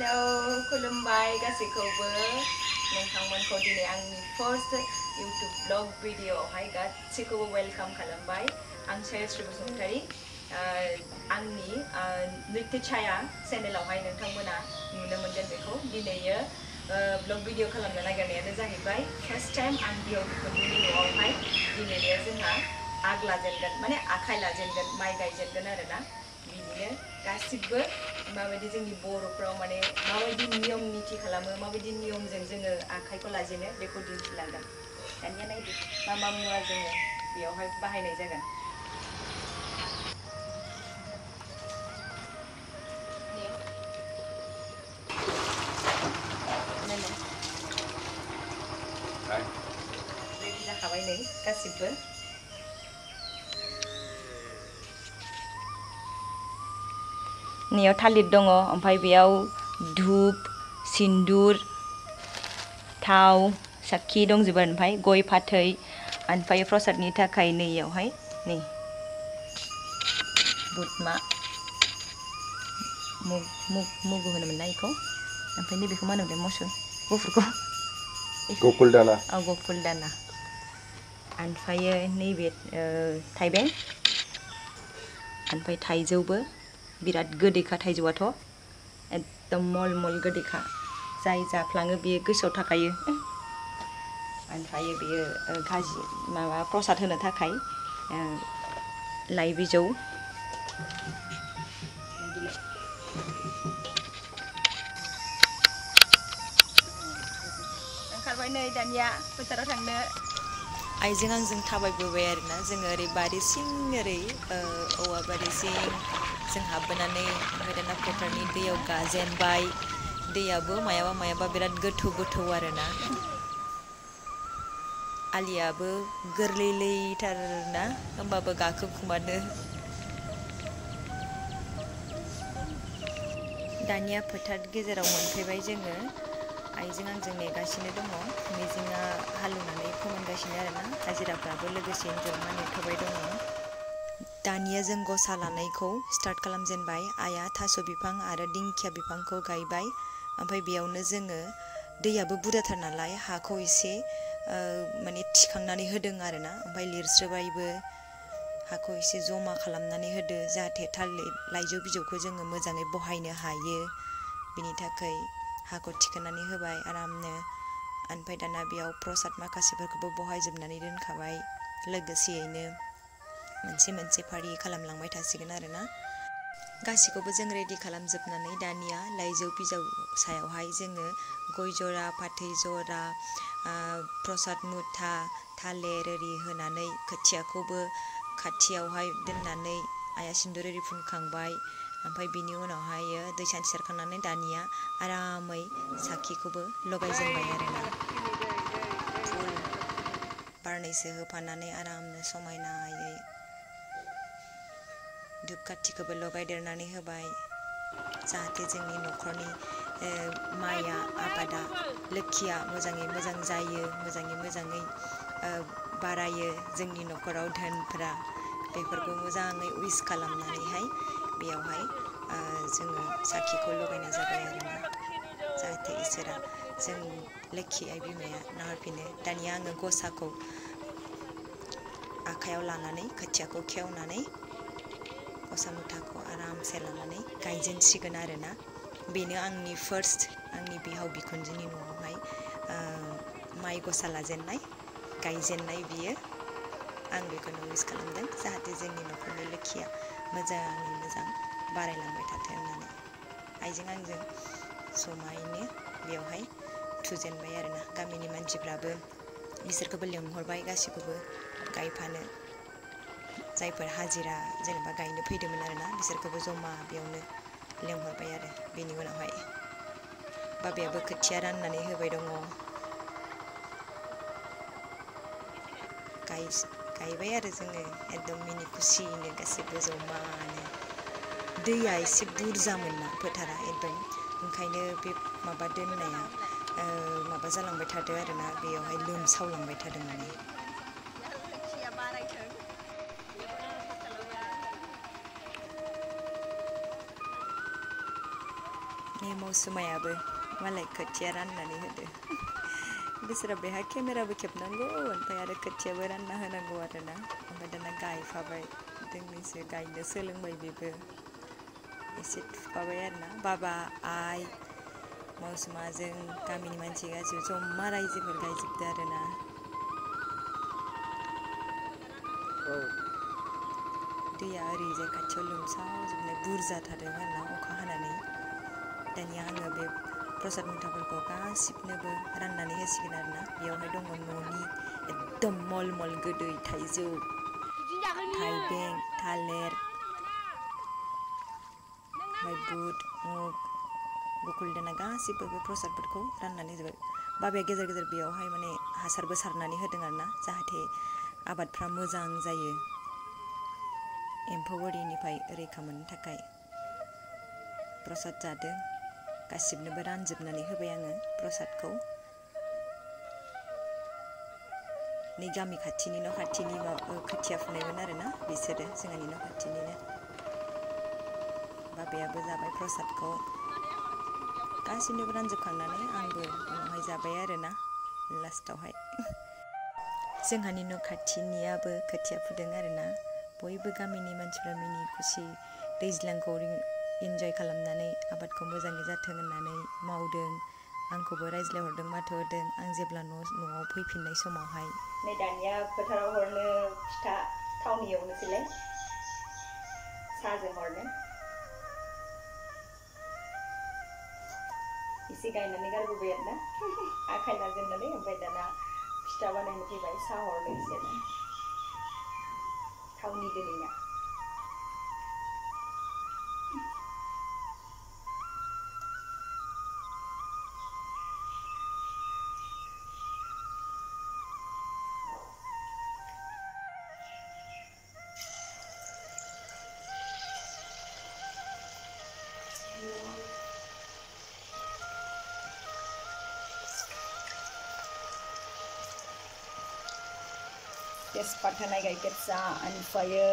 Hello, खुलुमबाय गासैखौबो नोंथांमोनखौ दिनै आंनि फर्स्ट YouTube vlog भिडिअआवहाय गासैखौबो वेलकाम खालामबाय आं Chayasri बसुमतारी आंनि नृत्य छाया चेनेलावहाय नोंथांमोना नुनो मोनगोन बेखौ दिनैयो vlog भिडिअ खालामनो नागिरनायानो जाहैबाय फर्स्ट टाइम आं बिहाव बिखुनजोनि न'आवहाय दिनैयो जोंहा आग लाजेनगोन माने आखाइ लाजेनगोन माइ गायजेनगोन आरोना बिदिनो गासिबो माबायदि जोंनि बर'फ्राव माने माबायदि नियम नीति खालामो माबायदि नियमजों जोङो आखाइखौ लाजेनो बेखौ दिन्थिलांगोन दानिया नायदो मा मा मुवा जोङो बेयावहाय बाहायनाय जागोन रेडि जाखाबाय नै गासिबो नियाव थालिर दङ ओमफ्राय बेयाव धूप सिन्दुर थाव साखि दंजोबो ओमफ्राय गय फाथै ओमफ्राय प्रसादनि थाखाय नैयावहाय नै बुदमा मुगु होनोमोन ना बेखौ ओमफ्राय नैबेखौ मा होनोमोनलाय मोसौ गुफुरखौ गकुल दाना गकुल दाना ओमफ्राय नैबे थाइबें ओमफ्राय थाइजौबो बिराद गोदैखा थाइजौआथ' एकदम मल मल गोदैखा जाय जाफ्लाङो बेयो गोसोआव थाखायो ओमफ्राय बेयो गाजि माबा प्रसाद होनो थाखाय लाइ बिजौ ओंखारबाय नै दानिया फोथाराव थांनो आइजों आंजों थाबायबोबाय आरोना जोङो ओरै बारि सिं ओरै औवा बारि सिं जों हाबबोनानै ओमफ्राय दाना फोथारनि दैयाव गाजेनबाय दैयाबो मायाबा बिराद गोथौ गोथौ आरोना आलियाबो गोरलैथारना होमबाबो गाखोखुमानो दानिया फोथार गेजेराव मोनफैबाय जोङो आइजों आंजों नेगासिनो दङ मिजिङा हालेवनानै फोमोनगासिनो आरोना हाजिराफ्राबो लोगोसेनो जमा नेथ'बाय दङ दानिया जों गसा लानायखौ स्टार्ट खालामजेनबाय आइया थास' बिफां आरो दिंखिया बिफांखौ गायबाय ओमफ्राय बेयावनो जोङो दैयाबो बुरजाथार नालाय हाखौ एसे माने थिखांनानै होदों आरोना ओमफ्राय लिरस्रोबायबो हाखौ एसे जमा खालामनानै होदो जाहाथे थालिर लाइजौ बिजौखौ जोङो मोजाङै बहायनो हायो बिनि थाखाय हाखौ थिखोनानै होबाय आरामनो ओमफ्राय दाना बेयाव प्रसाद माखासेफोरखौबो बहायजोबनानै दोनखाबाय लोगोसेयैनो मोनसे फारि खालामलांबाय थासिगोन आरोना गासिखौबो जों रेडि खालामजोबनानै दानिया लाइजौ बिजौ सायावहाय जोङो गय जरा फाथै जरा प्रसाद मुथा थालिर एरि होनानै खोथियाखौबो खाथियावहाय दोननानै आइया सिन्दुर एरि फुनखांबाय ओमफ्राय बिनि उनावहाय दै सान्थि सारखांनानै दानिया आरामै साखिखौबो लगायजेनबाय आरोना फुल बारनैसो होफानानै आरामनो समायनायै धुपखाथिखौबो लगायदेरनानै होबाय जाहाथे जोंनि न'खरनि माइया आबादा लोखिया मोजाङै मोजां जायो मोजाङै बारायो जोंनि न'खराव धोनफोरा बेफोरखौ मोजाङै उइस खालामनानैहाय बेयावहाय जोङो साखिखौ लगायनाय जाबाय आरोना जाहाथे इसोरा जों लोखि आइ बिमाया नाहरफिनो दानिया आङो गसाखौ आखाइयाव लानानै खोथियाखौ खेवनानै गसा मुथाखौ आरामसे लानानै गायजेनसिगोन आरोना बेनो आंनि फार्स्ट आंनि बिहाव बिखुनजोनि न'आवहाय माइ गसा लाजेननाय गायजेननाय बियो आं बेखौनो उइस खालामदों जाहाथे जोंनि न'खरनि लोखिया मोजाङै मोजां बारायलांबाय थाथों होननानै आइजों आंजों जमायैनो बेयावहाय थुजेनबाय आरोना गामिनि मानसिफ्राबो बिसोरखौबो लिंहरबाय गासिखौबो गायफानो जायफोर हाजिरा जेनेबा गायनो फैदोंमोन आरोना बिसोरखौबो जमा बेयावनो लेंहरबाय आरो बेनि उनावहाय बाबायाबो खोथिया राननानै होबाय दङ गायबाय आरो जोङो एकदम मिनि खुसियैनो गासिबो जमानो दैया एसे बुरजामोन ना फोथारा एकदम ओंखायनो बे माबा दोननाया माबा जालांबाय थादों आरोना बेयावहाय लोमसावलांबाय थादों माने नेम मौसुमायाबो मालाय खोथिया राननानै होदो बिसोरा बेहा केमेराबो खेबनांगौ ओमफ्राय आरो खोथियाबो रानना होनांगौ आरोना ओमफ्राय दाना गायफाबाय दोंनैसो गायनो सोलोंबाय बेबो एसे थुफाबाय आरोना बाबा आइ मौसुमाजों गामिनि मानसि गासिबो जमा रायजोफोर गायजोबदो आरोना दैया ओरैजाय खाथियाव लोमसावजोबनाय बुरजाथारदों आरोना अखा हानानै दानिया आङो बे प्रसाद मुथाफोरखौ गासिबनोबो राननानै होसिगोन आरोना बेयावहाय दङ न'नि एकदम मल मल गोदै थाइजौ थाइबें थालेर ओमफ्राय बुट मुग बुकुल दाना गासिबो बे प्रसादफोरखौ राननानै होजोबबाय बाबाया गेजेर गेजेर बेयावहाय माने हासारबो सारनानै होदों आरोना जाहाथे आबादफ्रा मोजां जायो एम्फौ ओरिनिफ्राय रैखा मोननो थाखाय प्रसाद जादों गासिबनोबो रानजोबनानै होबाय आङो प्रसादखौ नै गामि खाथिनि न' खाथिनि खोथिया फुनायमोन आरोना बिसोरो जोंहानि न' खाथिनिनो बाबायाबो जाबाय प्रसादखौ गासिबनोबो रानजोबखांनानै आंबो उनावहाय जाबाय आरोना लास्टावहाय जोंहानि न' खाथिनियाबो खोथिया फुदों आरोना बयबो गामिनि मानसिफ्रा मिनि खुसि दैज्लांखौ इन्जय खालामनानै आबादखौ मोजाङै जाथों होननानै मावदों आंखौबो रायज्लायहरदों माथो होदों आं जेब्ला न'आव फैफिननाय समावहाय नै दानिया फोथाराव हरनो फिथा थावनि एवनोसैलाय साहाजों हरनो एसे गायनानै गारबोबाय आरोना आखाइ लाजेननानै ओमफ्राय दाना फिथा बानायनो फैबाय साहा हरनो एसेनो थावनि दोनैना तेजपात होनाय गाइखेर साहा ओमफ्रायो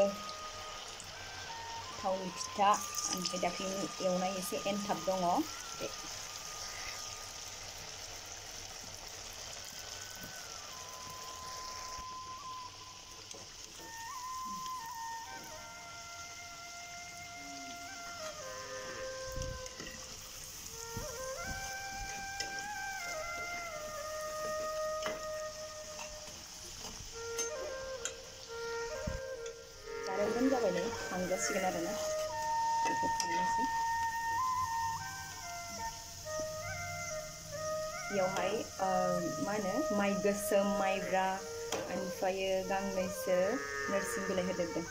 थावनि फिथा ओमफ्राय दाख्लैनि एवनाय एसे एनथाब दङ जारेमोन जाबाय नै खांजासिगोन आरोना बेखौ खांनोसै बेयावहाय मा होनो माइ गोसोम माइब्रा ओमफ्रायो गांनैसो नोरसिं बिलाइ होदेरदों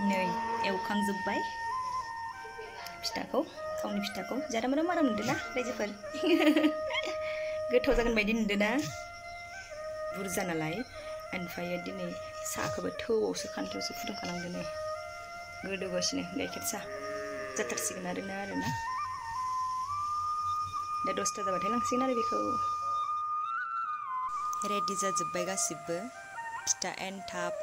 नै एवखांजोब्बाय फिथाखौ थावनि फिथाखौ जारेमोना मारा मोनदों ना रायजोफोर गोथाव जागोन बायदि नुदों ना बुरजा नालाय ओमफ्राय दिनै साहाखौबो थौआवसो खान्थायावसो फुदुंखानांदों नै गोदौगासिनो गाइखेर साहा जाथारसिगोन आरोना दा 10ता जाबाथाय लांसिगोन आरो बेखौ रेडि जाजोब्बाय गासिबो फिथा एनथाब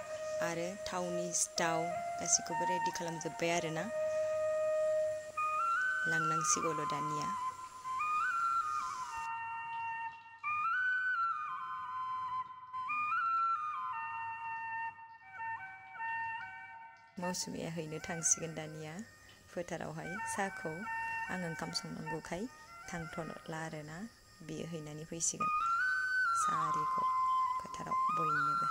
आरो थावनि सिथाव गासिखौबो रेडि खालामजोब्बाय आरोना लांनांसिगौल' दानिया मौसुमिया हैनो थांसिगोन दानिया फोथारावहाय साहाखौ आं ओंखाम संनांगौखाय थांथ'ला आरोना बियो हैनानै फैसिगोन साहा आरिखौ फोथाराव बयनोबो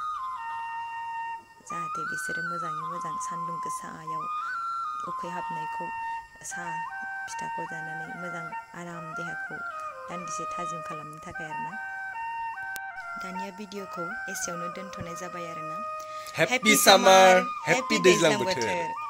जाहाथे बिसोरो मोजाङै मोजां सान्दुं गोसायाव उखैहाबनायखौ साहा फिथाखौ जानानै मोजां आराम देहाखौ दान्दिसे थाजिम खालामनो थाखाय आरोना दानिया भिडिअखौ एसेयावनो दोनथ'नाय जाबाय आरोना हेपि सामार हेपि दैज्लां बोथोर